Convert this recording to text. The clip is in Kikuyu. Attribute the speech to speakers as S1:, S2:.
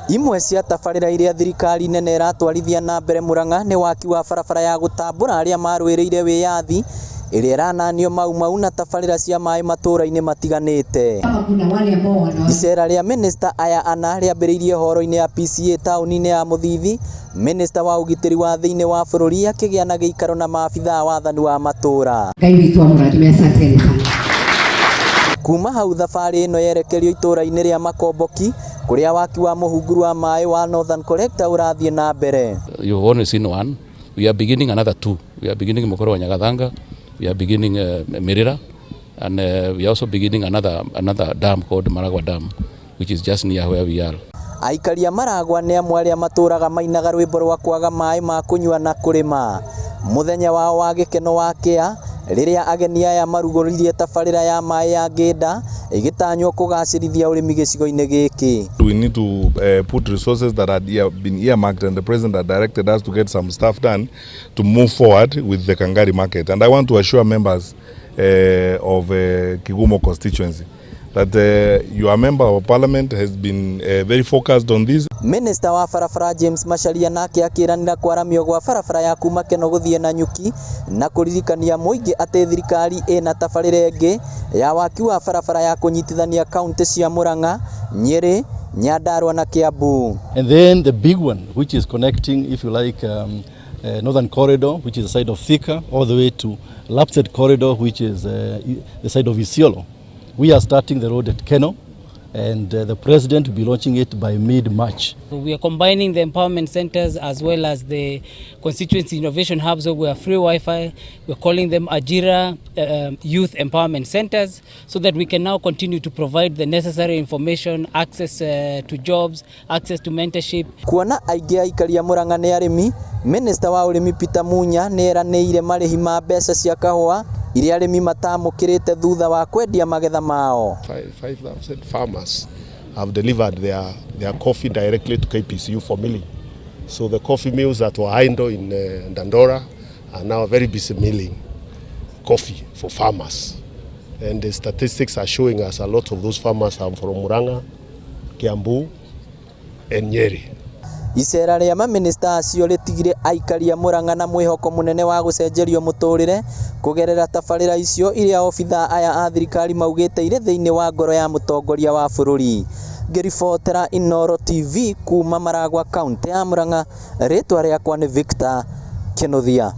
S1: Imwe cia tabarĩra iria thirikari nene ĩratwarithia na mbere Murang'a nĩ waki wa barabara ya gũtambũra arĩa marũĩrĩire wĩyathi ĩrĩa ĩrananio Mau Mau na tabarĩra cia maĩ matũra-inĩ matiganĩte.
S2: Kama kuna wale ambao wana
S1: Icera rĩa minista aya ana rĩambĩrĩirie horo-inĩ ya PCA taũni-inĩ ya Mũthithi, minista wa ũgitĩri wa thĩinĩ wa bũrũri akĩgĩa na gĩikaro na maabithaa wathani wa matũra.
S2: Ngai witũ amũrathime, asanteni sana.
S1: Kuma hau thabarĩ ĩno yerekerio itũra-inĩ rĩa Makomboki kũrĩa waki wa mũhunguru wa maĩ wa Northern Collector ũrathiĩ na mbere.
S3: You've only seen one. We are beginning another two. We are beginning Mukoro wa Nyagathanga, we are beginning Mirira, and we are also beginning another dam called Maragua Dam, which is just near where we are.
S1: Aikari a Maragua nĩ amwe arĩa matũraga mainaga rwĩmbo rwa kwaga maĩ ma kũnyua na kũrĩma. Mũthenya wao wa gĩkeno wakĩa rĩrĩa ageni aya marugũririe tabarĩra ya maĩ ya Ngĩnda ĩgĩtanywo kũgacĩrithia ũrĩmi gĩcigo-inĩ gĩkĩ.
S4: We need to put resources that had been earmarked, and the president had directed us to get some stuff done to move forward with the Kangari market. And I want to assure members of Kigumo constituency that your member of parliament has been very focused on this.
S1: Minista wa barabara James Macharia nake akĩranĩra kwaramio gwa barabara ya kuma Keno gũthiĩ Nanyuki na kũririkania mũingĩ atĩ thirikari ĩna tabarĩra ĩngĩ ya waki wa barabara ya kũnyitithania kaunti cia Murang'a, Nyeri, Nyandarua na Kiambu.
S5: And then the big one, which is connecting, if you like, Northern Corridor, which is the side of Thika, all the way to Lapsset Corridor, which is the side of Isiolo. We are starting the road at Keno, and the president will be launching it by mid-March.
S6: We are combining the empowerment centers as well as the constituency innovation hubs where we have free Wi-Fi. We're calling them Ajira Youth Empowerment Centers so that we can now continue to provide the necessary information, access to jobs, access to mentorship.
S1: Kuona aingĩ a aikari a Murang'a nĩ arĩmi, Minista wa ũrĩmi Peter Munya nĩ eranĩire marĩhi ma mbeca cia kahũa iria arĩmi matamũkĩrĩte thutha wa kwendia magetha mao.
S7: 5,000 farmers have delivered their coffee directly to KPCU for milling. So the coffee mills that were idle in Dandora are now very busy milling coffee for farmers. And the statistics are showing us a lot of those farmers are from Murang'a, Kiambu, and Nyeri.
S1: Icera rĩa mamĩnĩsta acio rĩtigire aikari a Murang'a na mwĩhoko mũnene wa gũcenjerio mũtũrĩre kũgerera tabarĩra icio iria obithaa aya a thirikari maugĩte irĩ thĩinĩ wa ngoro ya mũtongoria wa bũrũri. Ngĩribotera Inooro TV kuma Maragua kaunti ya Murang'a, rĩtwa rĩakwa nĩ Victor Kinuthia.